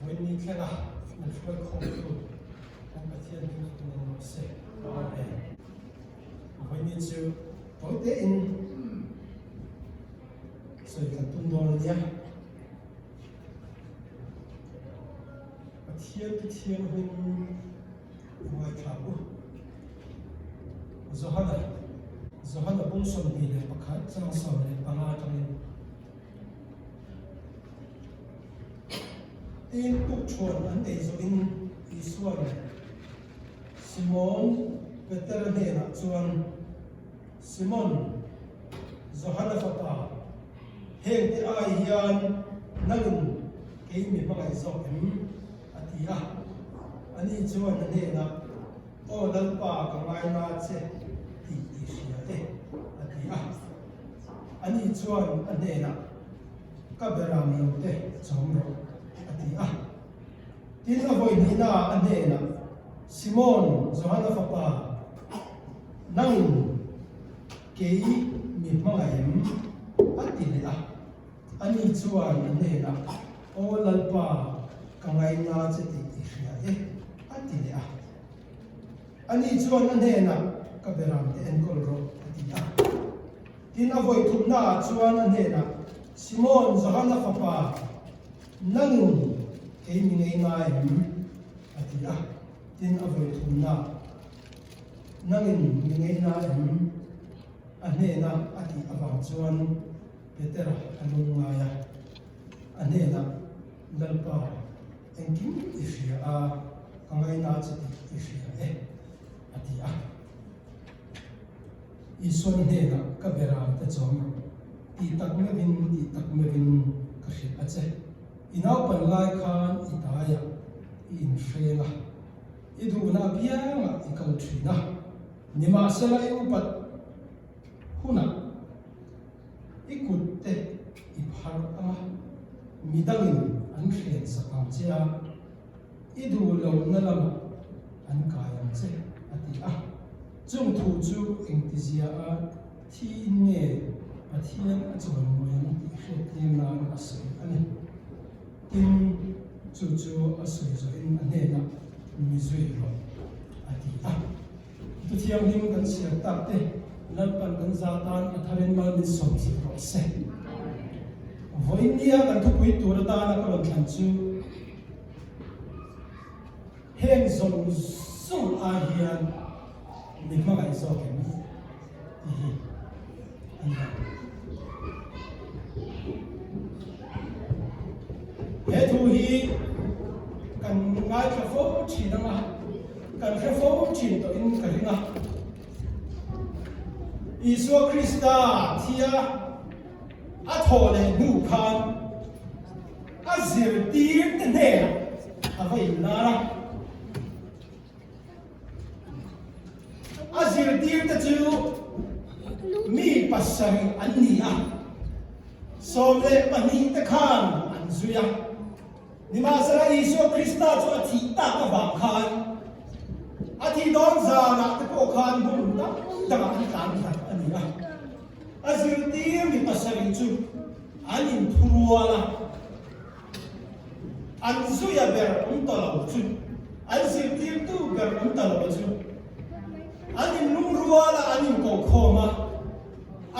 Vawiin ni thlenga min hruai khawmtu kan Pathian hi min awm rawh se. Amen. Vawiin ni chu tawi tein sawi kan tum dawn a nia. Pathian chu thianghlim i ngaithla u. Johana, Johana bung 21 chang 15 atangin Tin tukṭhuan an ei zawhin Isua'n Simon Petera hnenah chuan, Simon, Johana fapa, hengte ai hian nangin kei mi hmangaih zawk em? a ti a. Ani chuan a hnenah, Aw Lalpa, ka ngaina che tih i hria e, a ti a. Ani chuan a hnenah, Ka beram lo te chawm rawh, a ti a. Tin, a vawi hnihnaah a hnenah, Simon, Johana fapa, nangin kei mi hmangaih em? a ti leh a. Ani chuan a hnenah, Aw Lalpa, ka ngaina che tih i hria e, a ti leh a. Ani chuan a hnenah, Ka beram te enkawl rawh, a ti a. Tin, a vawi thumnaah chuan a hnenah, Simon, Johana fapa, nangin kei mi ngei ngai em? a ti a. Tin, a vawi thumnaah, Nangin mi ngei ngai em? a hnena a tih avang chuan Petera a lung ngai a. A hnenah, Lalpa, engkim i hria a, ka ngaina che tih i hria e, a ti a. Isuan hnenah ka beram te chawm rawh, tih tak meuhin, tih tak meuhin ka hrilh a che. I naupan lai khan i taiah i inhreng a, i duhna apiangah i kal thin a, nimahsela i upat hunah i kut te i phar ang a, midangin an hriat sak ang che a, I duh lohna lamah an kai ang che, a ti a. Chung thu chu engtizia a thiin nge Pathian a chawimawi ang tih hriattir nan a sawi a ni. Tin, chu chu a sawi zawhin a hnenah mi zui rawh, a ti a. Thu thianghlim kan chhiar tak te Lalpan kan za tan a tharin mal min sawm sak rawh se. Vawiin nia kan thupui tur atana ka rawn thlan chu heng zawng zawng ai hian mi hmangaih zawk em tih hi a ni ang. He thu hi kan ngaithla fo thin ang a. Kan hre fo thin tawhin ka ring a. Isua Krista thia a thawh leh hnu khan a zirtirte hnenah a va inlar a. A zirtirte chu mi pasarih an ni a, 12 te khan an zui a. Nimahsela, Isua Krista chu a thih tak avang khan a thih dawn zanah te pawh khan hmun dang dangah an tlan khat a ni a. A zirtir mi pasarih chu an inthurual a, an zuia ber awm ta lo chu, an zirtirtu ber awm ta lo chu an inlungrual a, an inkokhawm a,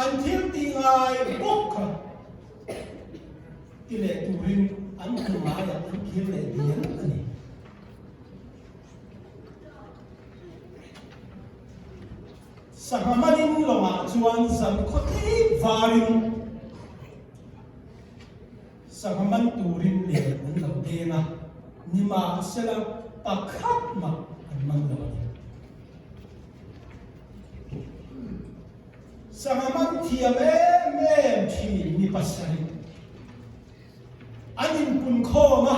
an thil tih ngai bawk kha. Ti leh turin an hmu ngaiah an kir leh dial a ni. Sangha manin lawngah chuan zan khawtlip varin sangha man turin len an lo deng a, nimahsela pakhat mah an man lo a ni. Sangha man thiam em em thin mi pasarih an inpun khawm a,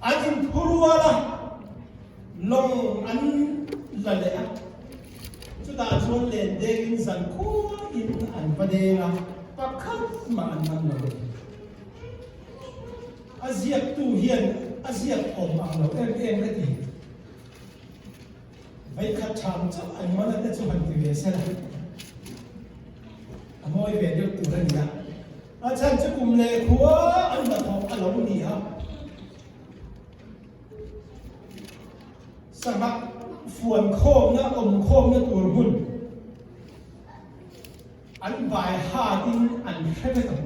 an inphu rual a, lawng an la leh a, chutah chuan len dengin zan khuain an va deng a, pakhat mah an man lo a ni. A ziaktu hian a ziak awm ang lo em em ka ti. Veikhat ṭham chauh an man a te chu han ti ve se la, a mawi ve deuh tur a ni a. A chhan chu kum leh khua an hnathawh a lo ni a. Sangha fuan khawmna awm khawmna tur hmun an bai hatin an hre vek ang.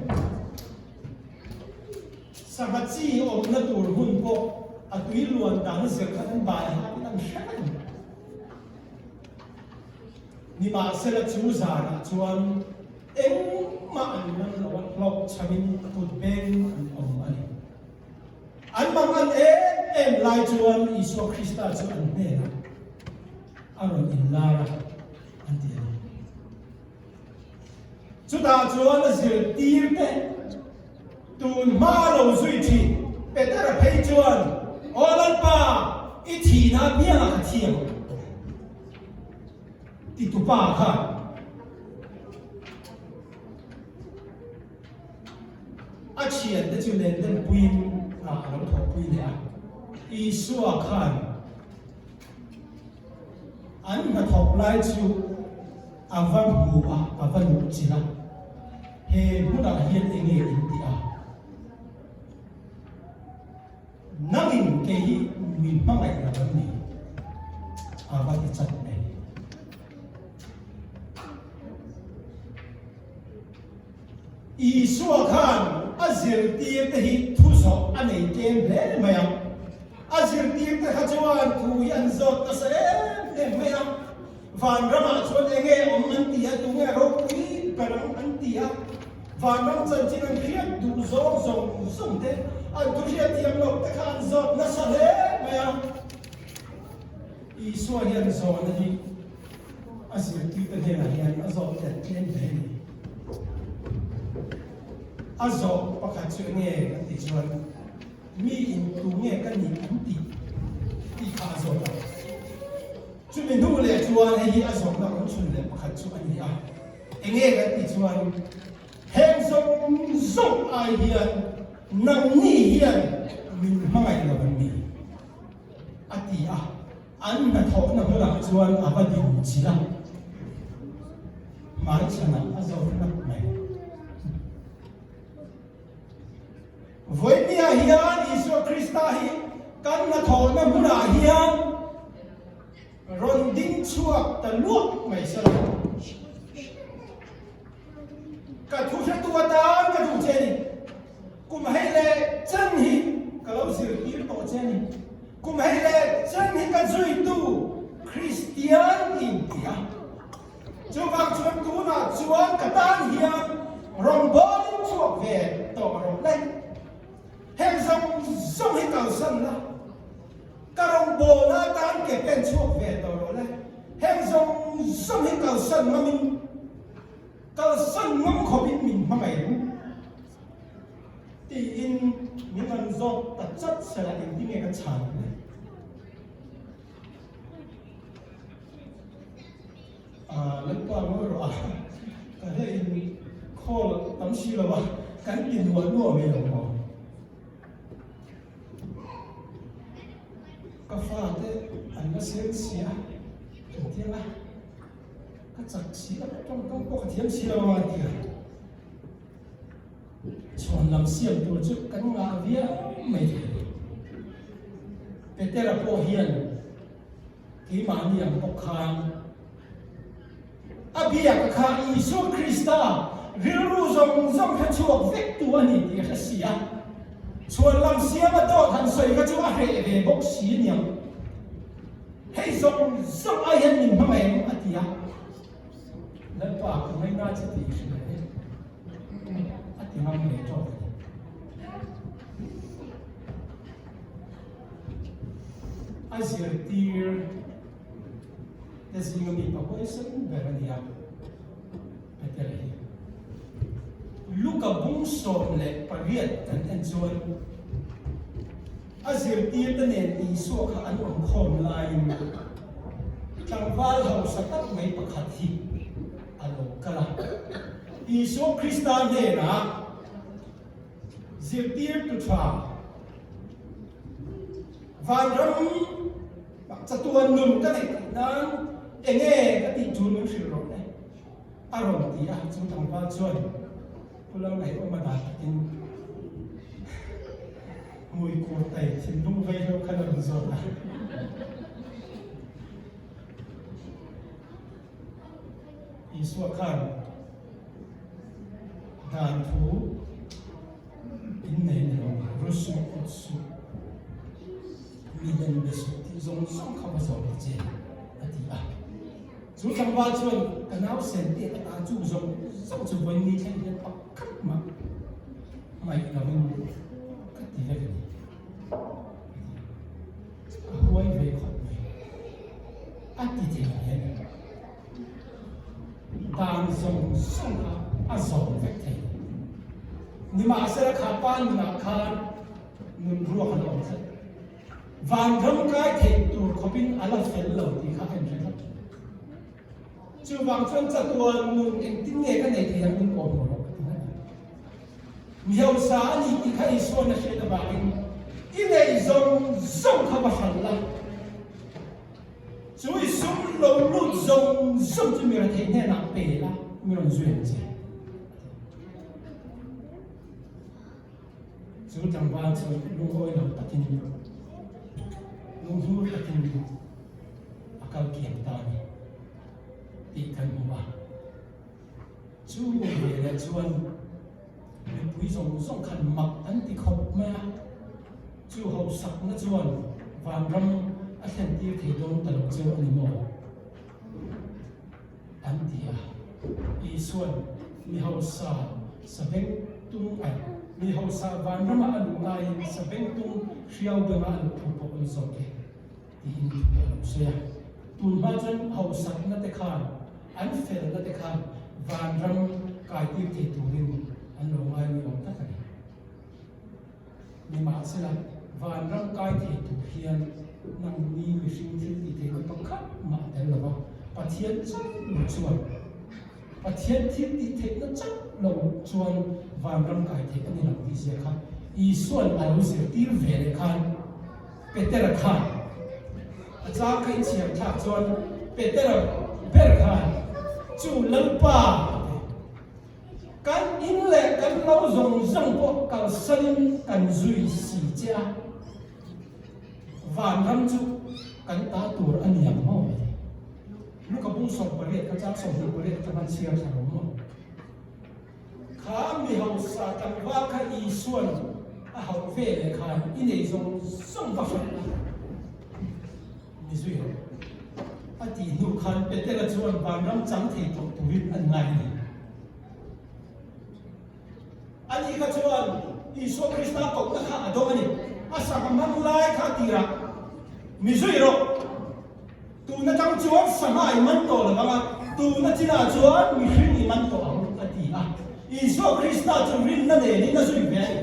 Sangha chi awmna tur hmun pawh a tui luan dan zir khan an bai hatin an hre vek ang. Nimahsela chu zanah chuan engmah an man lo a, hlawhchhamin kut beng an awm a ni. An mang an em em lai chuan Isua Krista chu an hnenah a rawn inlar a, an ti a ni. Chutah chuan a zirtirte tun hma lo zui thin Petera phei chuan, Aw Lalpa, i thihna apiangah ka thi ang, titupa khan. A thiante chu len denpuiin hna a lo thawhpui leh a. Isua khan an hnathawk lai chu a va hmu a, a va luh chilh a, He hmunah hian enge in tih a? Nangin kei hi mi hmangaih lo an ni, a va ti chat mai. Isua khan a zirtirte hi thu zawh a nei tlem hle mai a. A zirtirte kha chuan thu hi an zawt nasa em em mai a. Vanramah chuan enge awm an ti a, tunge ropui ber ang an ti a. Vanram chanchin an hriat duh zawng zawng zawng te, an thu hriat thiam loh te kha an zawt nasa hle mai a. Isua hian zawhna hi a zirtirte hnenah hian a zawt tlem tlem hle a ni. A zawh pakhat chu enge kan tih chuan mi in tu nge ka nih an tih tih kha a zawt a. Chumi hnu leh chuan hei hi a zawhna rawn chhun leh pakhat chu a ni a. Enge kan tih chuan heng zawng zawng ai hian nangni hian min hmangaih lo an ni a ti a, an hnathawhna hmunah chuan a va din chilh a, hmaichhanah a zawt ngat mai. Vawinia hian Isua Krista hi kan hnathawhna hmunah hian Rawn ding chhuak ta luak mai se lo. Ka thu hretu atan ka duh che a ni. Kum hei leh chen hi ka lo zirtir tawh che a ni. Kum hei leh chen hi ka zuitu Kristian in ti a. Chuvang chuan tunah chuan ka tan hian rawngbawlin chhuak ve tawh rawh le. Heng zawng zawng hi kalsan la. Ka rawngbawlna atan ke pen chhuak ve tawh rawh le. Heng zawng zawng hi kalsan ngamin, kalsan ngam khawpin min hmangaih ang tiin min rawn zawt ta chat sela engtin nge ka chhan ang le? Lalpa ngawi rawh a, ka hla in call tam si lo a, kan ti nuah nuah mai lo maw? Ka fate an la sen si a, kan ti ang a, ka chak si lo, tawngkam pawh ka thiam si lo ang a ti a. Chhuan lam siam tur chu kan ngah viau mai thei. Petera pawh hian keimahni ang bawk khan A biak kha Isua Krista rilru zawng zawng hre chhuak vek tu a ni tih a hre si a. Chhuan lam siama dawt han sawi kha chu a hreh ve bawk si aniang. Hei zawng zawng ai hian min hmang em? a ti a. Lalpa ka ngaina che tih i hria e a ti ngam ve tawk a ni. A zirtir Te zinga mi pa huaisen ber a ni a, Petera hi. Luka bung 18 kan en chuan a zirtirte nen Isua kha an awm khawm laiin tlangval hausa tak mai pakhat hi a lo kal a. Isua Krista hnenah zirtirtu tha vanram Chatuan nun ka neih theih nan enge ka tih tul min hrilh rawh le a rawn ti a, chu tlangval chuan Pu Lalngaihawma dan takin hmui kur tai thinlung vei hlauh khan a rawn zawt a. Isua khan dan thu in nei ni lo, ru suh, ut suh, mi lem be suh tih zawng zawng kha va zawm ta che a ti a. Chu tlangval chuan ka nausen te ata chu zawng zawng chu vawiin thleng hian pakhat mah ngaih lovin ka ti vek a ni. A huai ve khawp mai. A ti thei hle a ni. Dan zawng zawng kha a zawm vek thei. Nimahsela kha pa nunah khan nun ruak a la awm tlat. Vanram kai theih tur khawpin a la fel lo tih kha a inhre tlat. Chuvang chuan chatuan nun engtin nge ka nei thei ang min kawm rawh ka ti ngat a. Mi hausa a ni tih kha Isua'n a hriat avangin i neih zawng zawng kha va hral la. Chu i sum lo lut zawng zawng chu mi rethei hnenah pe la, mi rawn zui ang che. Chu tlangval chu lungawi lo takin, lunghnur takin a kal kiang ta a ni tih kan hmu a. Chu veleh chuan mipui zawng zawng khan mak an ti khawp mai a, chu hausakna chuan vanram a thlentir thei dawn ta lo cheu a ni maw? An ti a. Isua'n mi hausa sabengtung ai, mi hausa vanrama a luh laiin sabengtung hriau benga a luh thu pawh a ni zawk e. Tiin thu a lo sawi a. Tun hma chuan hausakna te khan, an felna te khan vanram kaitir thei turin an lo ngai ni awm tak a ni. Nimahsela, vanram kai thei tur hian nangni mihring thil ti theihna pakhat mah a tel lo va, Pathian chauh lo chuan, Pathian thil tih theihna chauh lo chuan vanram kai theih a ni lo tih zia kha Isua'n a lo zirtir ve leh khan Petera khan a chang kha inchhiar thlak chuan Petera ber khan chu Lalpa a ti. Kan in leh kan lo zawng zawng pawh kalsanin kan zui si che a, vanram chu kan ta tur a ni ang maw a ti. Luka bung 18 kha chang 28 atanga an chhiar thla lo maw? Kha mi hausa tlangval kha Isua'n a hauh ve leh khan i nei zawng zawng va hralh a ni zui rawh. A tih hnu khan Petera chuan vanram chang thei tawh turin an ngai a ni. Ani kha chuan Isua Krista kohna kha a dawng a ni. A sangha hmang lai kha tirah mi zui rawh. Tun atang chuan sangha i man tawh lo ang a, tuna chinah chuan mihring i man tawh ang, a ti a. Isua Krista chu rinna nenin a zui ve a ni.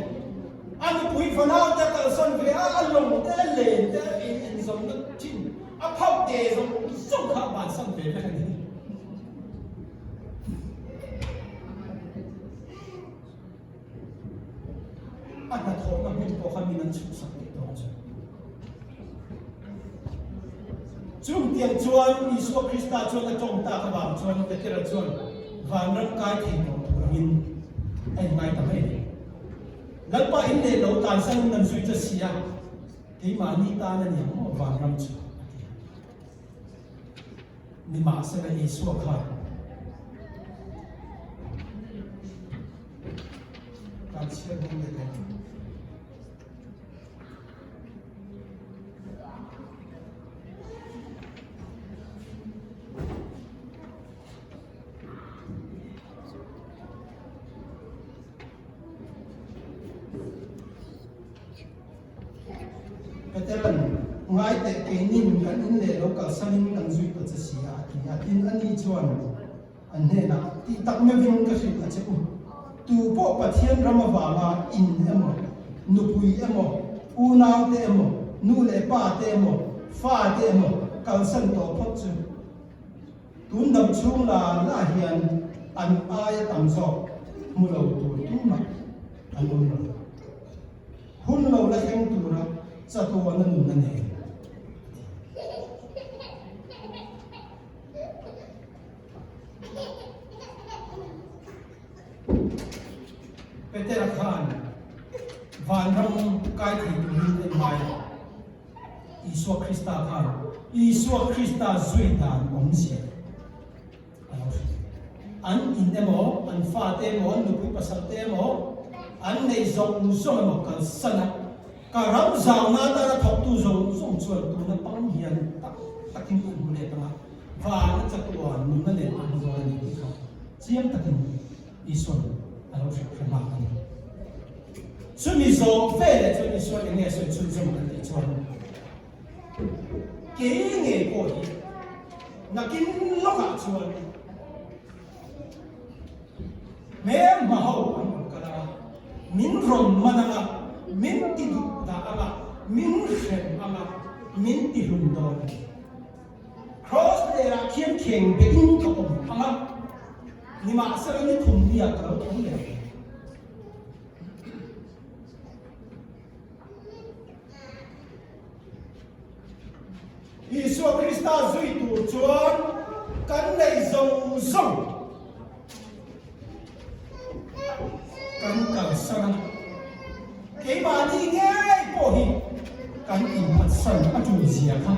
A nupui fanau te a kalsan ve a, a lawng te, a len te, a in enzawmna thin, a phauh te zawng zawng kha a bansan ve vek a ni. A hnathawhna hmun pawh kha min an chhuhsak leh dawn chu. Chungtiang chuan Isua Krista chuan a tawng tak avang chuan Petera chuan vanram kai thei tawh tur angin a inngai ta mai a ni. Lalpa in leh lo tlansan in an zui ta si a, keimahni tan a ni ang maw vanram chu a ti a. Nimahsela Isua khan kan chhiat hmang leh tawh ang. Petera'n, Ngai teh, keinin kan in leh lo kalsanin kan zui ta che si a, a ti a. Tin, ani chuan an hnenah, Tih tak meuhin ka hrilh a che u. Tu pawh Pathian ram avanga in emaw, nupui emaw, unaute emaw, nu leh pa te emaw, fa te emaw kalsan tawh phawt chu, Tun dam chhung la la hian an aia tam zawk hmu lo tur tumah an awm lo. Hun lo la thleng tura chatuana nun a nei a ti. Petera khan vanram kai thei turin a inngai a. Isua Krista khan Isua Krista zui dan awmzia a lo hrilh. An in emaw, an fate emaw, an nupui pasal te emaw, an neih zawng zawng emaw kalsan a, ka ram zauna atana thawktu zawng zawng chuan tuna pang hian tak takin an hmu let ang a, vana chatuan nunna nen an hmu dawn a ni tih kha chiang takin Isua'n a lo hrilh hre nghak a ni. Chumi zawh veleh chuan Isua'n eng nge a sawi chhunzawm kan tih chuan, Kei ngei pawh hi nakin lawkah chuan hmelhma ho an rawn kal ang a, min rawn man ang a, min ti duh dah ang a, min hrem ang a, min ti hlum dawn a ni. Kraws lerah khian kheng behin ka awm ang a, nimahsela ni thum nia ka lo tho leh ang. Isua Krista zui tur chuan kan neih zawng zawng kan kalsan a, keimahni ngei pawh hi kan inphatsan a tul zia kha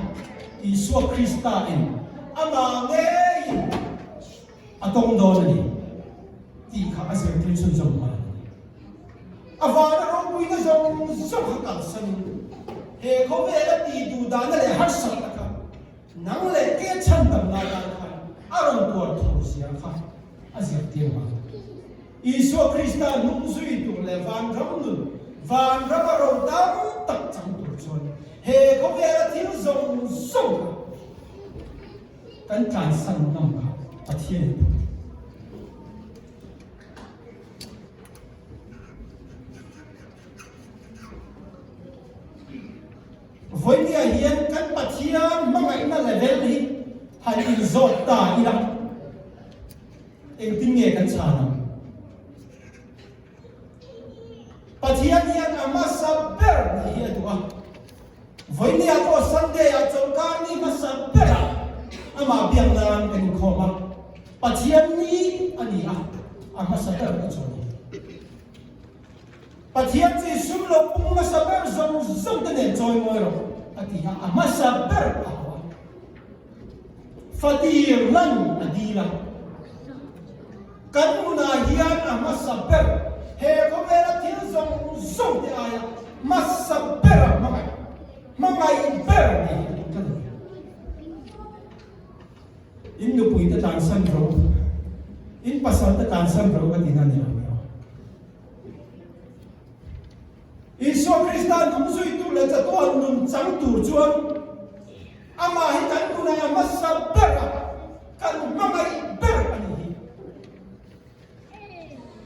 Isua Krista in amah ngeiin a tawng dawn a ni tih kha a zirtir chhunzawm nghal a ni. A vana ropuina zawng zawng kha kalsanin he khawvela tih duh dahna leh harsatna kha nang leh ke chhandamna atan khan a rawn tuar thur zia kha a zirtir nghal. Isua Krista hnung zui tur leh vanram nun, vanrama ro tam tak chang tur chuan he khawvela thil zawng zawng kha kan tlansan ngam kha Pathian in phut. Vawinia hian kan Pathian hmangaihna level hi han inzawt ta ila, engtin nge kan chhan ang? Pathian hian a hmasa ber nih hi a duh a. Vawinia pawh Sunday ah chawlhkar ni hmasa berah amah biak nan kan inkhawm a. Pathian ni a ni a, a hmasa ber ka chu a ni. Pathian chu i sum lo pung hmasa ber zawng zawng te nen chawi mawi rawh a ti a, a hmasa ber a haw a. Fatir lan a dil a. Kan hmunah hian a hmasa ber, he khawvela thil zawng zawng te aia hmasa ber a hmangaih, hmangaih ber ni hi ka duh tlat a ni. In nupui te tlansan ro, in pasal te tlansan ro ka tihna a ni lo nia. Isua Krista nung zuitu leh chatuan nun chang tur chuan amah hi kan nunah a hmasa ber a, kan hmangaih ber a nih hi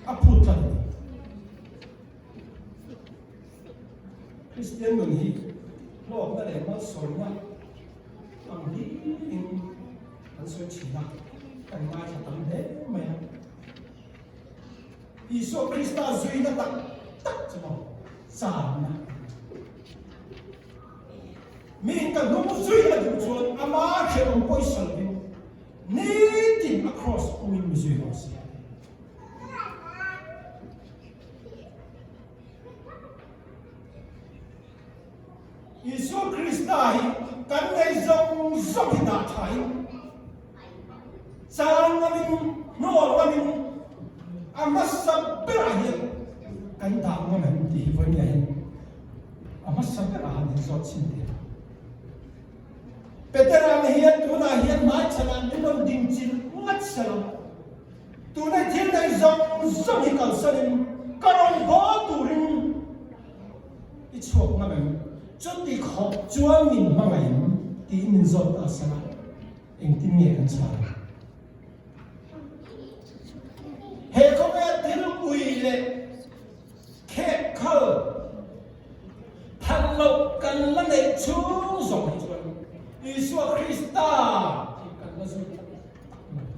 a phut tlat a ni. Kristian nun hi hlawkna leh malsawmna ang hliin kan sawi thin a, kan ngaithla tam hle mai a. Isua Krista zuina tak tak chu maw channa. Miin ka hnung zui a duh chuan ama hrehawm pawisa lovin nitin a cross puin mi zui rawh se. Isua Krista hi kan nei zawng zawng hi dah thain, chang ngamin, hnawl ngamin, a hmasa berah hian kan dah ngam em tih hi vawiin hian a hmasa berah han inzawt chhin teh ang. Petera hian tunah hian hmaichhanah min rawn dingchilh ngat sela, Tuna thil nei zawng zawng hi kalsanin ka rawn haw turin i chhuak ngam em? Chuti khawp chuan min hmangaih em? tiin min zawt ta sela, engtin nge kan chhan ang? He khawvel thil ui leh khek khal phalh loh kan la neih chhung zawng hi chuan Isua Krista hi kan la zui tak tak mai.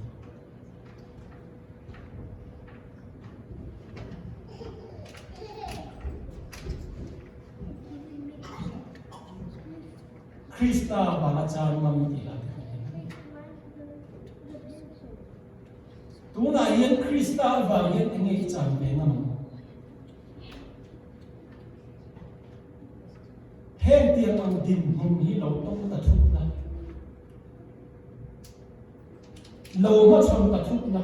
Krista vanga chan ngam tih hla te kan en. Tunah hian Krista avang hian enge i chan ve ngam ang? He. Heng tiang ang dinhmun hi lo tawng ta thut la, lo hmachhawn ta thut la.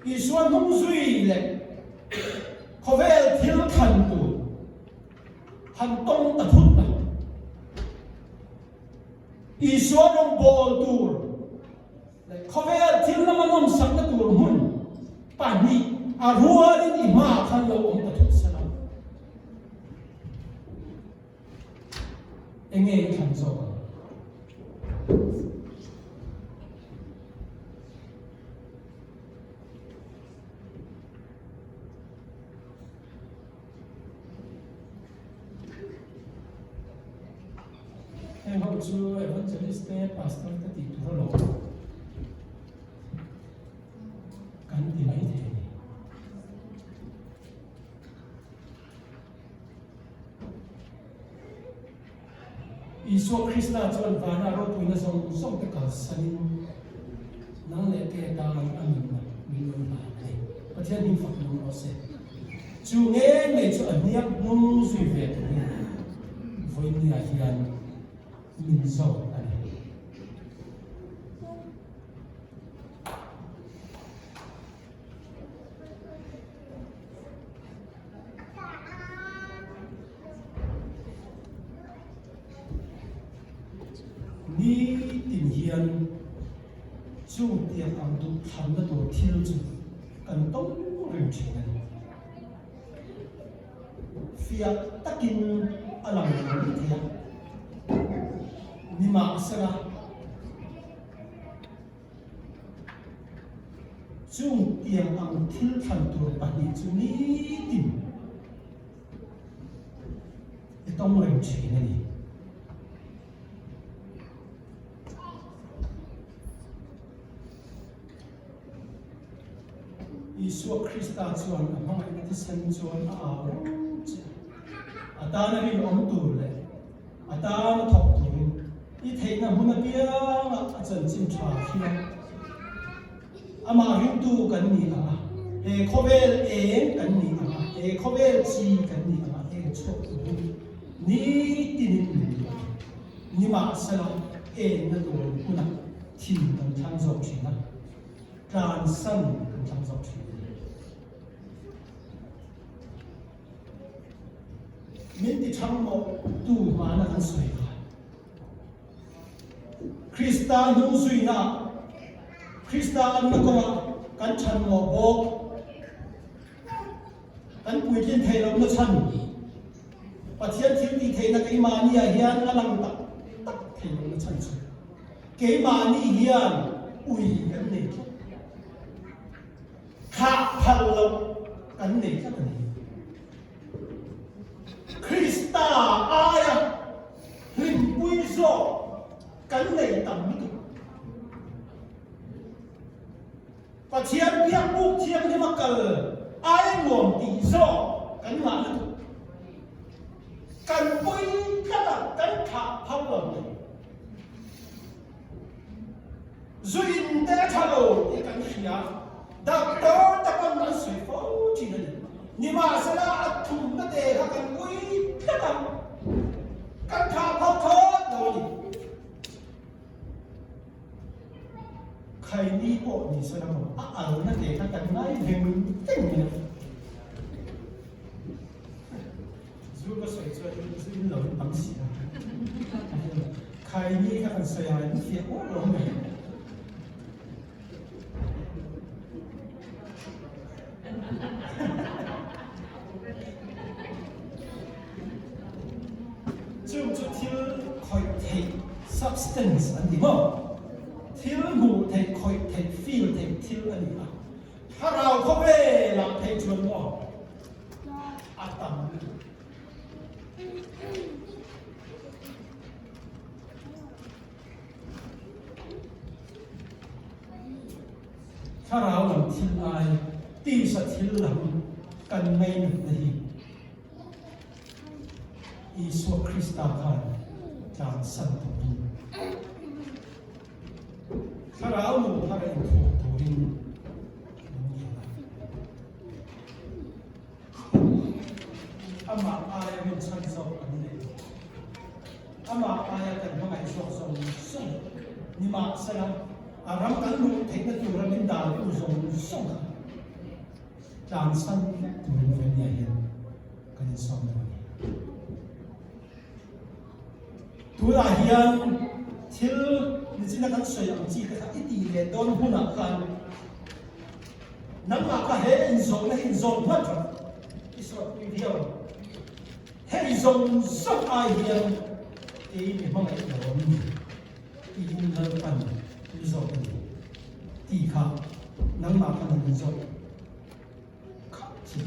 Isua hnung zui leh khawvel thil thlan tur han tawng ta thut la. Isua rawngbâwl tur leh khawvel thil lama nawmsakna tur hmun pahnih a rualin i hmaah khan lo awm ta thut se la. Enge i thlan zawk ang? Heng ho chu evangelist te, pastor te tih tur alawm kan ti mai thei a ni. Isua Krista chuan vana ropuina zawng zawng te kalsanin nang leh ke tan a nunna min lo hlan a ni. Pathian hming fak nung rawh se. Chu ngei ngei chu a hniak hnung zui ve turin vawinia hian min zawt a ni. Nitin hian chung tiang ang duh thlanna tur thil chu kan tawng reng thin a ni. Fiah takin a lang lo mai thei a, nimahsela, Chung tiang ang thil thlan tur pahnih chu nitin i tawng reng thin a ni. Isua Krista chuan a hmangaihna thisen chuan a au reng che a, a tana rinawm tur leh A tan thawk turin i theihna hmun apiangah a chanchin tha hria. Amah ringtu kan ni ang a, he khawvel eng kan ni ang a, he khawvel chi kan ni ang a, eng chhuak turin nitinin min duh a ni. Nimahsela, enna tur hunah thin kan thlang zawk thin a, tlansan kan thlang zawk thin a ni. Min ti thang mawh tu hmana kan sawi kha. Krista hnung zuina, Krista anna kawngah kan than mawh bawk. Kan puitlin thei lohna chhan Pathian thil tih theihna keimahni ah hian a lang tak tak thei lohna chhan chu keimahni hian ui kan nei tlat. Thlah phal loh kan nei tlat a ni. Krista aia hlimpui zawk kan nei tam lutuk. Pathian biakbuk thianghlima kal aia nuam tih zawk kan ngah lutuk. Kan pui tlat a, kan thlah phal lo a ni. Zu in te a tha lo tih kan hria, doctor te pawn an sawi fo thin a ni. Nimahsela a thumna te kha kan ui tlat ang, kan tha phawt phawt lo a ni. Khaini pawh ni sela maw a alna te kha kan ngai veng veng mai a. Zu ka sawi chuan zu in lo in tam si a. Khaini kha kan sawi a, in fiah uar lo mai. Chung chu thil khawih theih substance an ti maw? Thil hmuh theih, khawih theih, feel theih thil a ni a. Thlarau khawvelah phei chuan maw? a tam lutuk. Thlarau lam thil ai tisa thil lam kan ngainatna hi Isua Krista khan tlansan turin Thlarau nun thar a inthuam turin min ngen a. Amah aia rinchhan zawk kan nei lo. Amah aia kan hmangaih zawk zawng zawng nimahsela a ram kan luh theihna tura min daltu zawng zawng kha tlansan vek turin Venia hian kan insawm dawn a ni. Tunah hian thil nichina kan sawi ang chi te kha i tih leh dawn hunah khan nangmah kha he inzawhna hi inzawm hmat rawh i sawtpui viau ang. Hei zawng zawng ai hian kei mi hmangaih lo an ni tiin Lalpan mi zawk a ni tih kha nangmah khan an inzawm. Kha chu.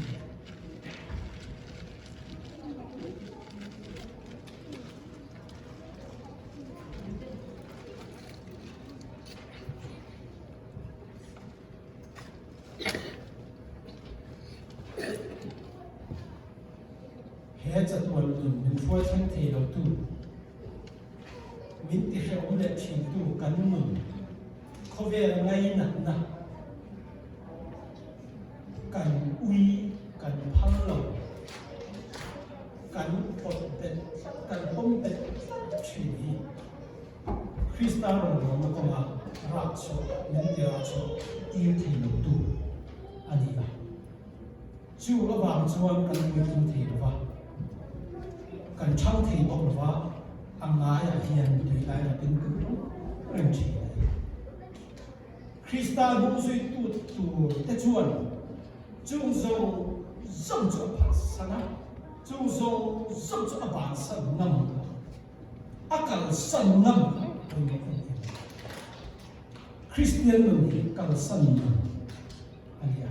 He chatuan nun min hruai thleng thei lotu, min tihrehawm leh thintu kan nun khawvel ngainatna kan ui kan phal lo, kan pawt bet tlat, kan pawm bet tlat thin hi Krista rawngbawlna kawnga rah chhuah min ti rah chhuah tir thei lotu a ni a. Chu avang chuan kan puitling thei lo va, kan thang thei bawk lo va, a ngaiah hian tui lai rapin kan awm reng thin a ni. Krista hnungzuitu tur te chuan chung zawng zawng chu a phatsan a, chung zawng zawng chu a bansan ngam lo, a kalsan ngam lo a ni a ti. Kristian nun hi kalsan nun a ni a.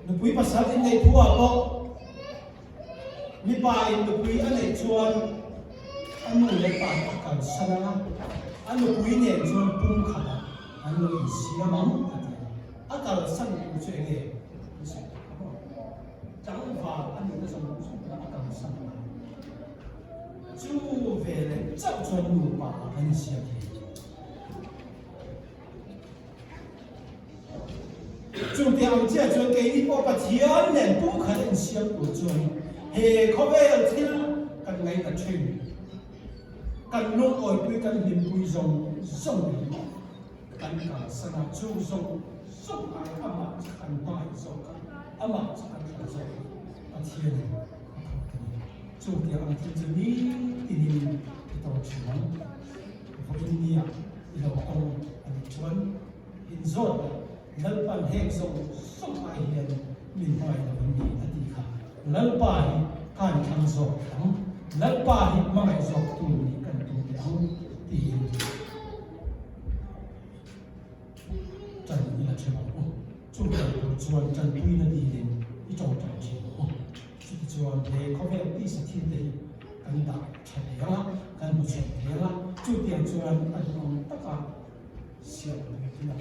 Nupui pasal inneih thuah pawh mipa in nupui a neih chuan a nu leh pa a kalsan ang a, a nupui nen chuan pum khatah an lo insiam ang a ti a. A kalsan tu chu enge an sawi tak ang aw? Tlangval a nihna zawng zawng kha a kalsan ang a. Chu veleh chauh chuan nupa an insiam thei. Chutiang ang chiah chuan keini pawh Pathian nen pumkhat a insiam tur chuan he khawvel thil kan ngaihna thin, kan lungawipui, kan hlimpui zawng zawng hi kan kalsan a, chu zawng zawng ai amah chu kan hmangaih zawk a, amah chu kan thlan zawk a, Pathianin a phut a ni. Chutiang ang thil chu nitinin i tawng thin ang. Vawiin nia i lo tawng a nih chuan inzawt la, Lalpan heng zawng zawng ai hian min hmangaih lo an ni a tih kha. Lalpa hi kan thlang zawk ang, Lalpa hi hmangaih zawk tu nih kan tum teh ang tiin ṭan i la ṭheuh ang u. Chu ṭan tur chuan ṭanpuina dilin i ṭawngṭai ṭhin ang u. Chutichuan he khawvel tisa thil te hi kan dah ṭha thei ang a, kan hmu chhuak thei ang a, chutiang chuan a duh ang taka siam puitlin a.